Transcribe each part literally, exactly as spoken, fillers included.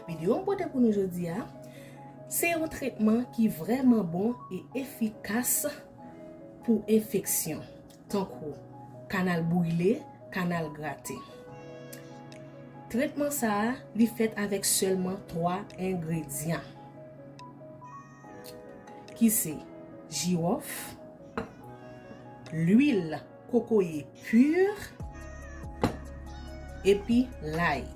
Videyo m pote pou nou jodi a, se yon tretman ki vrèman bon e efikas pou enfeksyon, tankou kanal brile, kanal grate. Tretman sa a, li fèt avèk sèlman twa engredyan, ki se jiwòf, lwil kokoye pur, epi lay.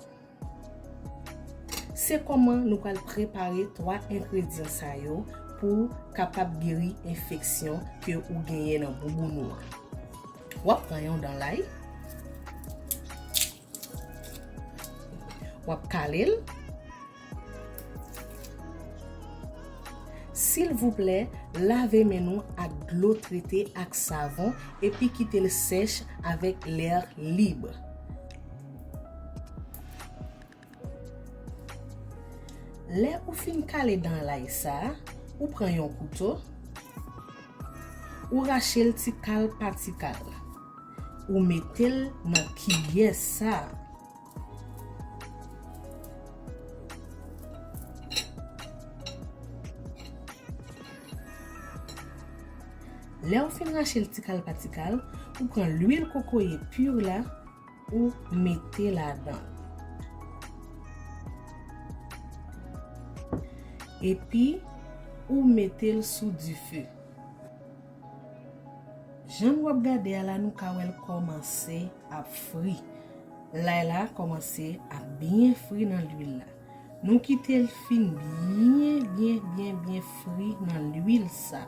Se kòman nou pral prepare twa engredyan sa yo pou kapab geri enfeksyon ke ou genyen nan bouboun ou an. W ap pran yon dan lay, w ap kale l. Silvouplè, lave men nou ak dlo trete ak savon epi kite l sèch avèk lè lib. Lè ou fin kale dan lay sa, ou pran yon kouto, ou rache l ti kal pa ti kal. Ou mete l nan kiyè sa. Lè ou fin rache l ti kal pa ti kal, ou pran lwil kokoye pur la, ou mete ladan. Epi, ou mete l sou dife. Jan nou ap gade a la, nou ka wè l kòmanse ap fri. Lay la kòmanse ap byen fri nan lwil la. Nou kite l fin byen, byen, byen, byen fri nan lwil sa.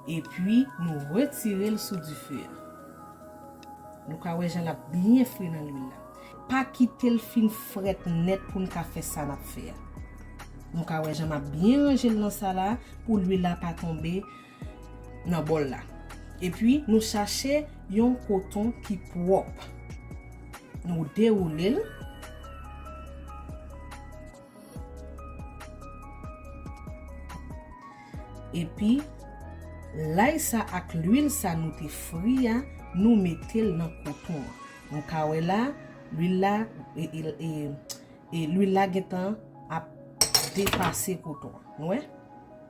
Epi, nou retire l sou dife a. Nou ka wè jan l ap byen fri nan lwil la. Pa kite l fin frèt nèt pou n ka fè sa n ap fè a. Nou ka wè jan m ap byen ranje l nan sa la pou lwil la pa tonbe nan bòl la. Epi, nou chache yon koton ki pwòp. Nou dewoule l. Epi, lay sa ak lwil sa nou te fri a, nou mete l nan koton an. Nou ka wè la, lwil la, e, e, e, e lwil la gentan ap depase koton an. Nou wè?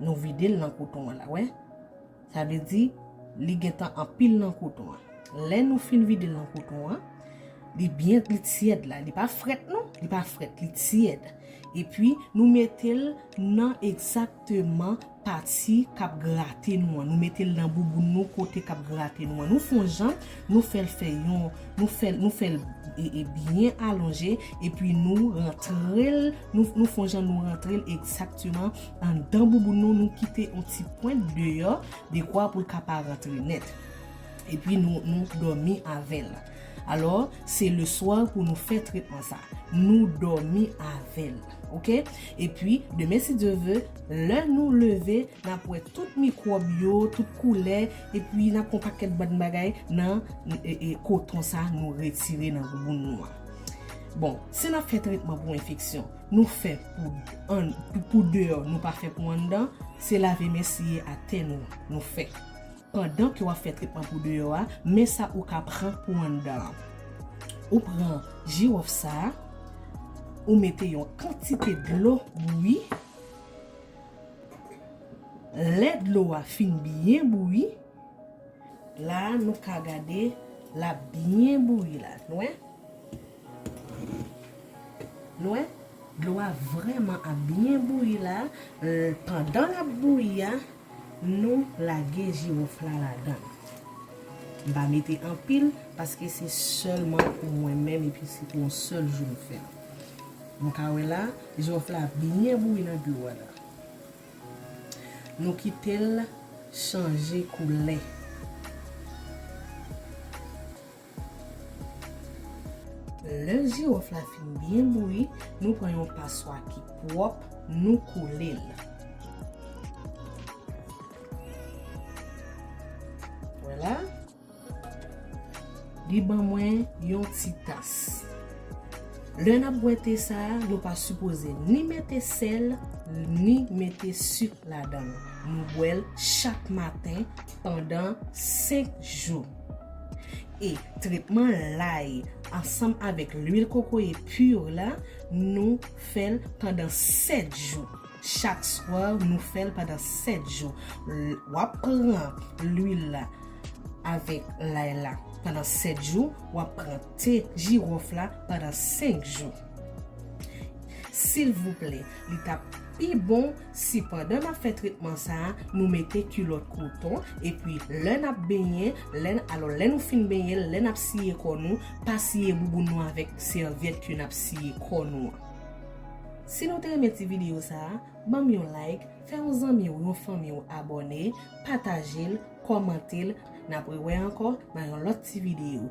Nou vide l nan koton an la, wè? Sa vle di, li gentan anpil nan koton an. Lè nou fin vide l nan koton an, li byen, li tyèd la. Li pa frèt non, li pa frèt, li tyèd. Epi, nou mete l nan egzakteman pati k ap grate nou an. Nou mete l nan bouboun nou kote k ap grate nou an. Nou fè yon jan, nou fè l fè yon, nou fè l, nou fè l e, e byen alonje, epi nou rantre l, nou, nou fè yon jan nou rantre l egzakteman anndan bouboun nou, nou kite yon ti pwent deyò, dekwa pou l ka pa rantre nèt. Epi nou, nou dòmi avè l. Alò, se le swa pou nou fè tretman sa. Nou dòmi avè l. Oke? Epi, demen, si Dye vle, lè nou leve, n ap wè tout mikwòb yo, tout koulè, epi n ap wè yon pakèt bann bagay nan, e, e, koton sa nou retire nan bouboun nou an. Bon, si n ap fè tretman pou enfeksyon, nou fè pou, an, pou, pou deyò, nou pa fè pou anndan, se lave men siye atè nou, nou fè. Pandan ke w ap fè tretman pou deyò a, men sa ou ka pran pou anndan an. Ou pran jiwòf sa a, ou mete yon kantite dlo bouyi. Lè dlo a fin byen bouyi, la a nou ka gade l ap byen bouyi la. Nou wè? Nou wè? Dlo a vrèman ap byen bouyi la. L, pandan l ap bouyi a, nou lage jiwòf la ladan l. M pa mete anpil paske se sèlman pou mwen menm epi se pou yon sèl jou m fè l. Nou ka wè la, jiwòf la ap byen bouyi nan dlo a la. Nou kite l chanje koulè. Lè jiwòf la fin byen bouyi, nou pran yon paswa ki pwòp, nou koule l. Vwala. Li ban mwen yon ti tas. Lè n ap bwè te sa a, nou pa sipoze ni mete sèl, ni mete sik ladan l. Nou bwè l chak maten pandan senk jou. E tretman lay ansanm avèk lwil kokoye pur la, nou fè l pandan sèt jou. Chak swa, nou fè l pandan sèt jou. W ap pran lwil la avèk lay la pandan sèt jou, w ap pran te jiwòf la pandan senk jou. Silvouplè, li t ap pi bon si pandan n ap fè tretman sa a, nou mete kilòt koton, epi lè n ap benyen, lè n, alò lè nou fin benyen, lè n ap siye kò nou, pa siye bouboun nou avèk sèvyèt ke n ap siye kò nou an. Si nou te renmen ti videyo sa a, ban m yon like, fè yon zanmi w, yon fanmi w abòne, pataje l, kòmante l. N ap rewè ankò nan yon lòt ti videyo.